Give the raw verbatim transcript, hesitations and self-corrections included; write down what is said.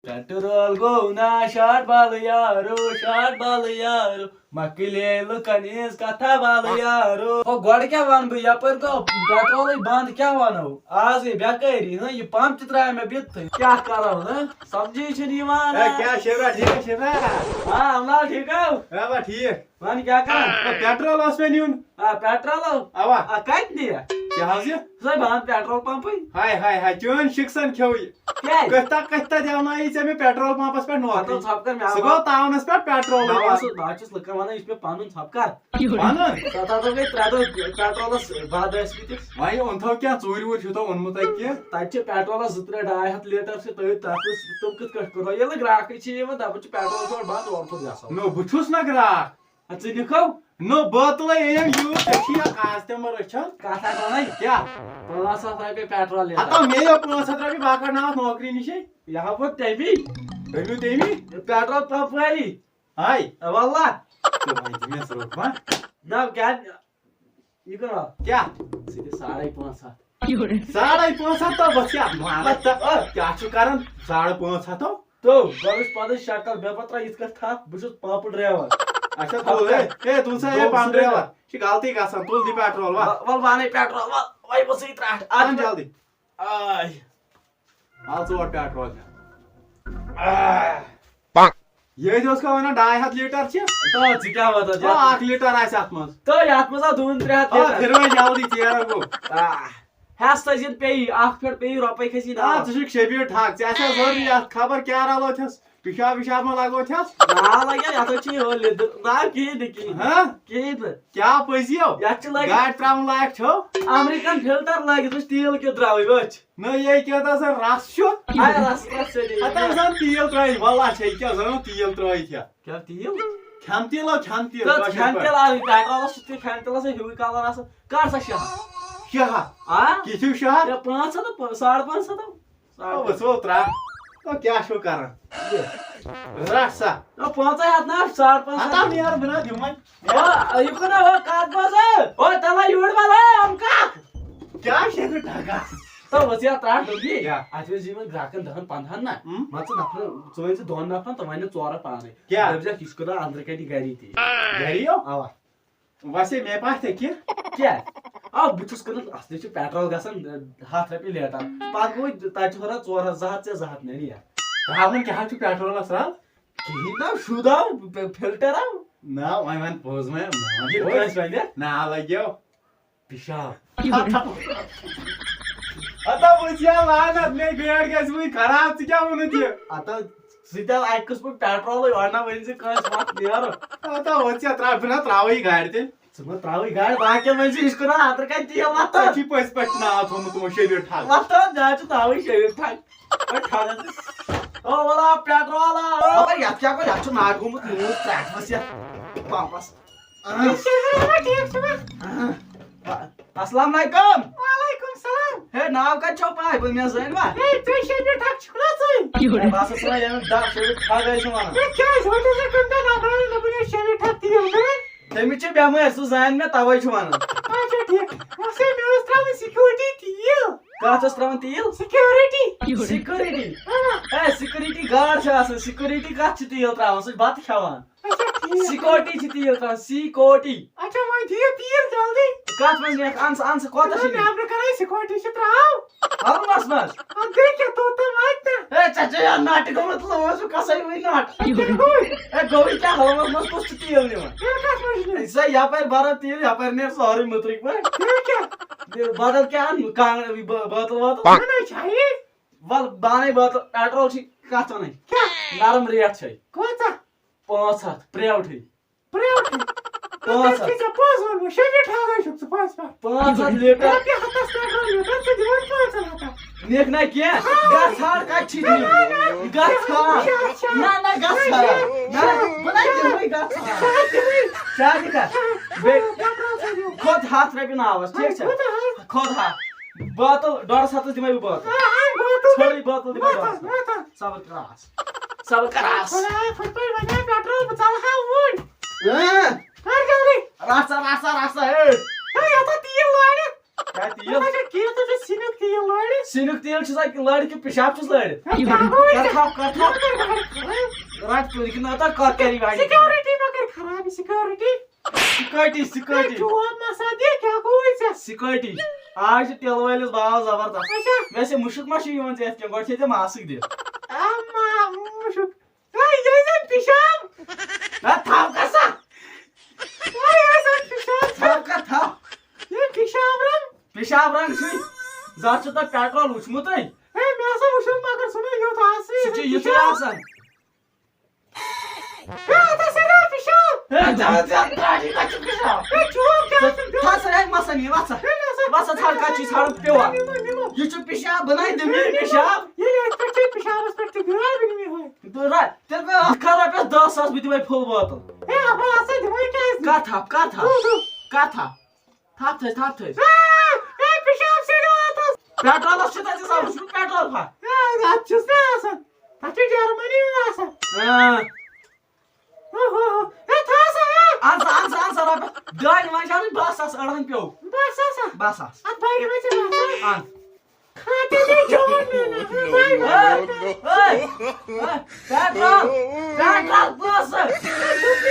Petrol گوٚو نا short بالہٕ یارو، شاٹ بالہٕ یارو، مۄکلے لُکن ہٕنٛز کتھا بالہٕ یارو۔ او، گۄڈٕ کیٛاہ ونہٕ بہٕ، یپٲرۍ گوٚو پیٹرولٕے بنٛد، کیٛاہ ونو؟ آز گٔے بیکٲری، ہاں، یہِ پمپ تہِ ترٛایو مےٚ بِتھٕے، کیٛاہ کرو، ہاں؟ سمجھی چھُنہٕ یِوان، ہے، ہاں۔ کیٛاہ شِورا، ٹھیٖک چھِوا؟ آ، عملہ ٹھیٖک ہو؟ ہے، با، ٹھیٖک۔ وَن کیٛاہ کران؟ ہے، پیٹرول اوس مےٚ نیُن۔ آ، پیٹرول ہو؟ اوا۔ آ، کتہِ نِیَکھ؟ کیٛاہ حظ یہِ؟ سُے بہان پیٹرول پمپٕے۔ ہاے، ہاے، ہاے، چٲنۍ شِکسن کھیوٚو یہِ۔ کیٛازِ؟ کٔتھۍ تام، کٔتھۍ تام دیاونایہِ ژےٚ مےٚ پیٹرول پمپس پٮ۪ٹھ نوکری۔ ہتو ژھۄپہٕ کر مےٚ سُہ آو۔ گوٚو تاونس پٮ۪ٹھ پیٹرول بہٕ دِوان۔ اوسُس، بہٕ حظ چھُس لُکن ونان، یہِ چھُ مےٚ پنُن ژھۄپہٕ کر۔ پنُن؟ ستھ ہتو گٔے ترٛےٚ دۄہ پیٹرولس بعد ٲسۍ مٕتِس۔ وۄنۍ اوٚن تھو کینٛہہ، ژوٗرِ ووٗرِ چھُ تھو اوٚنمُت اَتہِ کینٛہہ؟ تَتہِ چھِ پیٹرولس زٕ ترٛےٚ ڈاے ہتھ لیٹر چھِ تٔتھۍ تَتھ منٛز، تِم کِتھ کٲٹھۍ کٕنو؟ ییٚلہِ نہٕ گراکٕے چھِ یِوان، دَپان چھِ پیٹرول چھُ اورٕ بنٛد، اورٕ کوٚت گژھو؟ نو، بہٕ چھُس نہ گراکھ۔ اَدٕ ژٕ نِکھو؟ نو، بٲتلَے أنِم یوٗت، ژےٚ چھِ یہِ آز تہِ مہ رٔچھان۔ کَتھ ہا وَنَے؟ کیٛاہ؟ پانٛژھ ساس رۄپیہِ پیٹرول لیٹر۔ ہتو مے یو پانٛژھ ہتھ رۄپیہِ، بہٕ ہا کڑناوَتھ نوکری نِشے۔ یہِ ہا ووت تَمی۔ أنِو تَمی؟ پیٹرول پمپ وٲلی۔ ہاے۔ اے واللہ۔ تہٕ وۄنۍ دِ مےٚ ژٕ رۄپیہِ ما۔ نہ، کیٛاہ؟ یہِ کٕنوا؟ کیٛاہ؟ ژٕ دِ ساڑے پانٛژھ ہتھ۔ ساڑے پانٛژھ ہتھ تو بس کیٛاہ؟ مطلب، آ۔ کیٛاہ چھُ کران؟ ساڑے پانٛژھ ہتھ تو؟ تو، گۄڈٕ وٕچھ پنٕنۍ شکل، مےٚ پتہٕ ترٛاو یِتھ کٲٹھۍ تھپھ، بہٕ چھُس پاپہٕ ڈرایور۔ اچھا، تُل، ہے، ہے، تُل سا، ہے، دوٚپ پاپہٕ ژٕ ڈرایور۔ یہِ چھِ غلطی گژھان، تُل دِ پیٹرول، وَ۔ وَل، وَل، وَنَے پیٹرول، وَل، وۄنۍ بہٕ ژٕے ترٛٹھ۔ اَن جلدی۔ آے۔ آو ژور پیٹرول۔ آہ۔ یہِ ٲسۍ اوس کھا وَنان ڈاے ہَتھ لیٖٹر چھِ؟ تو ژٕ کیٛاہ وَنان تو یَتھ؟ اَکھ لیٖٹر آسہِ اَتھ منٛز۔ تو یَتھ منٛز آو دوٗن ترٛےٚ ہَتھ آ، لیٖٹر۔ پھِروے جلدی ژیر گوٚو۔ آہ۔ ہٮ۪س تھٲیزِ پیٚیہِ، اَکھ پھِر پیٚیہِ رۄپَے کھسی آ، ناو۔ ژٕ چھُکھ شبیٖر ٹھاکھ، ژےٚ آسہِ ہا ضروٗری اَتھ خبر کیٛاہ رَلو تھَس، پِشاب وِشاب ما لَگو تھَس؟ ناو لَگہِ ہا، یَتھ حظ چھِ یِہوٚے لیٚدٕر۔ ناو کِہیٖنۍ نہٕ کِہیٖنۍ۔ ہاں؟ کِہیٖنۍ نہٕ۔ کیٛاہ پٔزی ہو؟ یَتھ چھِ لٲگِتھ گاڑِ ترٛاوُن لایق چھو؟ اَمریٖکَن فِلٹَر لٲگِتھ، وٕچھ تیٖل کیُتھ درٛاوٕے، وٕچھ۔ نہ، یے کیٛاہ تھا سا رَس چھُ۔ آے رَس، رَس سۭتی۔ ہَتہٕ زَن تیٖل ترٛٲیِتھ، وَلہ چھے کیٛاہ زَن تیٖل ترٛٲیِتھ یا۔ کیٛاہ تیٖل؟ کھٮ۪ن تیٖل ہو، کھٮ۪ن تیٖل، تہٕ کٲشِر کھٮ۪ن پٲٹھۍ۔ تیٖل آو، یہِ پیٹرولَس چھُ تہِ کھٮ۪ن تیٖلَس ہیوٗ کَلَر آسان۔ کَر سا شےٚ ہَتھ؟ شےٚ ہَتھ؟ آ؟ کِتھ ہیوٗ شےٚ ہَتھ؟ یا پانٛژھ ہَتھ تہٕ پ-، ساڑ پانٛژھ ہَتھ ہو۔ ساڑ او، پانٛژھ۔ وٕچھ، ژٕ ترٛاو۔ او، کیٛاہ چھُو کَران؟ یہِ۔ رَٹھ سا۔ او، پانٛژَے ہَتھ نہ، ساڑ پانٛژھ ہَتھ۔ ہَتہٕ ہَو نیر بہٕ نہ دِمَے۔ او، یہِ کُنہ ہو کَتھ بوز، او، تَلہ یوٗرۍ وَلہ، اَم کَتھ۔ کیٛاہ چھِ ژٕ ڈَکان؟ تو وٕچھ یا ترٛٹھ ڈوٚبی۔ کیٛاہ؟ اَتھ وٕچھ یِمَن گرٛاکَن دَہَن پنٛدہَن نہ۔ ہُم؟ مان ژٕ نفرَن، ژٕ ؤنۍ زِ دۄن نفرَن، تہٕ وَنہِ ژورَے پانَے۔ کیٛاہ؟ دَپہِ زِ یہِ چھُ کَران أنٛدرٕ کَنہِ گَری تی۔ گَری یو؟ اَوا۔ وَسے مےٚ پاتھ ژےٚ کینٛہہ؟ کیٛاہ؟ آ، بہٕ چھُس کٕنان، اَصلی چھُ پیٹرول گژھان، اَ، ہَتھ رۄپیہِ لیٹر۔ پَتہٕ گوٚو تَتہِ چھُ ہُران ژور ہَتھ، زٕ ہَتھ ژےٚ زٕ ہَتھ مےٚ نِیَکھ۔ ترٛاوُن کیٛاہ چھُ پیٹرولَس رَل؟ کِہیٖنۍ نہ، شُد آو، پ-، فِلٹر آو۔ نہ، وۄنۍ وَن پوٚز، وۄنۍ، وۄنۍ وَن یہِ پوٚز۔ کٲنٛسہِ وَنہِ؟ نہ، لَگیو۔ پِشاب۔ ہتا وٕچھ یا لعنت، مےٚ گٲڑۍ گژھِ وٕنہِ خراب، ژٕ کیٛاہ ووٚنُتھ یہِ؟ ہتا ژٕ تہِ اَکہِ قٕسمُک پیٹرولٕے، اورٕ نہ ؤنۍ زِ کٲنٛسہِ وَتھ نیرٕ۔ ہتا وٕچھ یا ترٛاو، بہٕ نہ ترٛاوَے یہِ گاڑِ تیٚلہِ۔ ژٕ مہ ترٛاوٕے گاڑِ، باقین ؤنۍ زِ یہِ چھُ کٕنان اَتھ رَکھِ تیٖل وَتھ۔ ژےٚ چھُے پٔزۍ پٲٹھۍ ناو تھوٚومُت تِمو شبیٖر ٹھاگ۔ وَتھ ترٛاو، زیادٕ چھُ تھاوٕے شبیٖر ٹھاگ۔ وۄنۍ ٹھاگَن ژٕ۔ او وَلا پیٹرول آو۔ خبر یَتھ کیٛاہ گوٚو، یَتھ چھُ ناگہٕ گوٚمُت لوٗز ترٛٹھ ؤسِتھ پمپَس۔ ٹھیٖک چھُوا؟ السلام علیکم۔ وعلیکم السلام۔ ہے، ناو کَتہِ چھو پاے؟ بہٕ مےٚ زٲنۍ وا؟ ہے، تُہۍ شبیٖر ٹھاگ چھِو نا ژٕے؟ ہے، بہٕ ہسا چھُس وَنان ییٚمیُک ڈَب شبیٖر ٹھاگ چھُ وَنان۔ ہے، کیٛازِ؟ وۄنۍ چھُس بہٕ کُنہِ دۄہ نَفرَن دوٚپُن، ہے، شبیٖر ٹھاگ تیٖل کٕنان۔ تٔمِس چھِ بٮ۪مٲرۍ، سُہ زانہِ مےٚ، تَوَے چھُ وَنان۔ اچھا، ٹھیٖک۔ وۄنۍ چھِ مےٚ ٲس ترٛاوٕنۍ سیکیورٹی تیٖل۔ کَتھ ٲس ترٛاوان تیٖل؟ سیکیورٹی۔ سیکیورٹی؟ اۭں۔ ہے، سیکیورٹی گارڈ چھِ آسان، سیکیورٹی کَتھ چھِ تیٖل ترٛاوان؟ سُہ چھُ بَتہٕ کھٮ۪وان۔ اچھا، ٹھیٖک۔ سیکیورٹی چھِ تیٖل ترٛاوان، سیکیورٹی۔ اچھا، وۄنۍ دِیِو تیٖل جلدی۔ کَتھ منٛز نِکھ؟ اَن سا، اَن سا، کوتاہ چھِ نہ، نِنۍ؟ نٮ۪برٕ کَرو سیکیورٹی چھِ ترٛاو۔ ہَلمَس منٛز؟ اَدٕ گٔے کیٛاہ، توٚت تام واتہِ نا۔ ہے، ژےٚ چھےٚ یَتھ نَٹہِ گوٚمُت لٲز، ژٕ کَسَے وٕنہِ نَٹ؟ تیٚلہِ گوٚو۔ ہے، گوٚوٕے کیٛاہ، ہَلمَس منٛز کُس چھُ تیٖل نِوان؟ تیٚلہِ کَتھ منٛز چھُ نیُن؟ ہے، سا یَپٲرۍ بَرو تیٖل، یَپٲرۍ نیرِ سورُے مُترِکۍ پٲٹھۍ۔ تیٚلہِ کیٛاہ؟ یہِ بدل کیٛاہ اَن، کانٛگٕر، یہِ بٲ-، بٲتل وٲتل؟ اَنَے چھا یہِ؟ وَل، بہٕ اَنَے بٲتل، پیٹرول چھِ کَتھ وَنٕنۍ؟ کیٛاہ؟ نرم ریٹ چھے۔ کۭژاہ؟ پانٛژھ ہَتھ، پرٛیوٹھٕے۔ پرٛیوٹھٕے؟ پانٛژھ ہَتھ۔ تیٚلہِ چھِ ژےٚ پوٚز ووٚنمُت، شےٚ لیٖٹر ہَسا چھُکھ ژٕ پانٛژھ ہَتھ۔ پانٛژھ ہَتھ لیٖٹر؟ رۄپیہِ ہَتَس پیٹرول لیٖٹر، ژٕ دِوان پانٛژَن ہَتَن۔ نِکھ نہ کینٛہہ، گژھ ژھانٛڈ کَتہِ چھی تیٖل؟ گژھ ژھانٛڈ۔ نہ، نہ، گژھ ژھانٛڈ۔ نہ، بہٕ نہ دِمٕے، گژھ ژھانٛڈ۔ شادی کر۔ بیٚیہِ کھوٚت ہَتھ رۄپیہِ ناوَس، ٹھیٖک چھا؟ کھوٚت ہَتھ۔ بٲتل، ڈۄڈَس ہَتَس دِمَے بہٕ بٲتل۔ ژھٔرٕے بٲتل دِمَے ڈۄڈَس ہَتَس۔ صبر کر آس۔ صبر کر آس۔ خدایا، پھٕٹۍ پٲٹھۍ وَنیٛا پیٹرول، بہٕ ژَلہٕ ہا اوٗرۍ۔ اۭں۔ کر جلدی۔ رَٹھ سا، رَٹھ سا، رَٹھ سا، ہے۔ ہے، یَتھ ہا تیٖل لارِ۔ کیٛاہ تیٖل؟ اچھا، کینٛہہ تہِ چھُ سِنیُک تیٖل لٲرِتھ۔ سِنیُک تیٖل چھُ سا لٲرِتھ کِنہٕ پِشاب چھُس لٲرِتھ؟ ہے، کیٛاہ گوٚو ژےٚ؟ کَر تھَپھ، کَر تھَپھ۔ رَٹ ژٕ وٕنہِ کِنہٕ نہ تَتھ کَتھ کَرِ وَنہِ؟ سِکیورٹی ما کَرِ خراب یہِ سِکیورٹی؟ سِکیورٹی، ہے، سِکیورٹی۔ جواب ما سا دِ، کیٛاہ گوٚوُے ژےٚ؟ سِکیورٹی۔ آز چھُ تِلہٕ وٲلِس باو زبردست۔ اچھا۔ ویسے مُشُک ما چھُ یِوان ژےٚ یِتھ کٔنۍ؟ گۄڈٕ چھے ژےٚ ماسٕک دِتھ۔ اما، مُشُک۔ ہے، یہِ زَن پِشاب۔ ہے، تھَپھ کَر سا۔ ہے، یہِ زَن پِشاب۔ تھَپھ کَر، تھَپھ۔ یہِ پِشاب رَن۔ پِشاب رَن چھُے۔ زَن چھُ تَتھ پیٹرول وُچھمُتٕے۔ ہے، مےٚ ہسا وُچھُن، مگر سُہ نہٕ یُتھ آسہِ۔ سُہ چھُ یُتھُے آسان۔ ہے، اَتھ ہسا گوٚو پِشاب۔ ہے، زَن، زَن، ترٛاٹھی کَتہِ چھُ پِشاب؟ ہے، چوب کیٛاہ چھُ؟ تھَس رَنہِ مَسَن یہِ، وَسا۔ ہے، نہ سا۔ وَسا، ژھانٛڈ کَتہِ چھُے ژھانٛڈُن پیور۔ نِمو، نِمو۔ یہِ چھُ پِشاب، بَناے دٔمیٖل پِشاب۔ ییٚلہِ اَتھ پٮ۪ٹھ چھِ پِشابَس پٮ۪ٹھ تہِ گٲڑۍ بَنیمٕتۍ ہُہ۔ تہٕ رَ-، تیٚلہِ گٔے اَتھ خراب، یَتھ دَہ ساس بہٕ دِمَے فُل بوتل۔ ہے، اَبا، اَتھ سا دِمَے کیٛازِ؟ کَتھ ہَپھ، کَتھ ہَپھ؟ دُ، دُ۔ کَتھ ہَپھ؟ تھَپھ تھٲیِس، تھَپھ تھٲیِس۔ آ، ہے، پِشاب ژھٕنِو اَتھَس۔ پیٹرولَس چھُ تَتہِ آسان، وٕچھ مےٚ پیٹرول پھَکھ۔ ہے، اَتھ چھُس نہٕ آسان۔ تَتھ چھُ جرمنی آسان۔ آ۔ اوہو، ہے، تھاو سا، ہے۔ اَن سا، اَن سا، اَن سا رۄپیَس۔ دانہِ وانہِ چھِ اَنٕنۍ، بَس آس، أڑہَن پیوٚو۔ بَس آسا۔ بَس آس۔ اَتھ بَنہِ وۄنۍ ژےٚ باسان۔ اَن۔ کھاتے دے جوان میٛانہِ۔ A, A, A, petrol, petrol پونٛسہٕ۔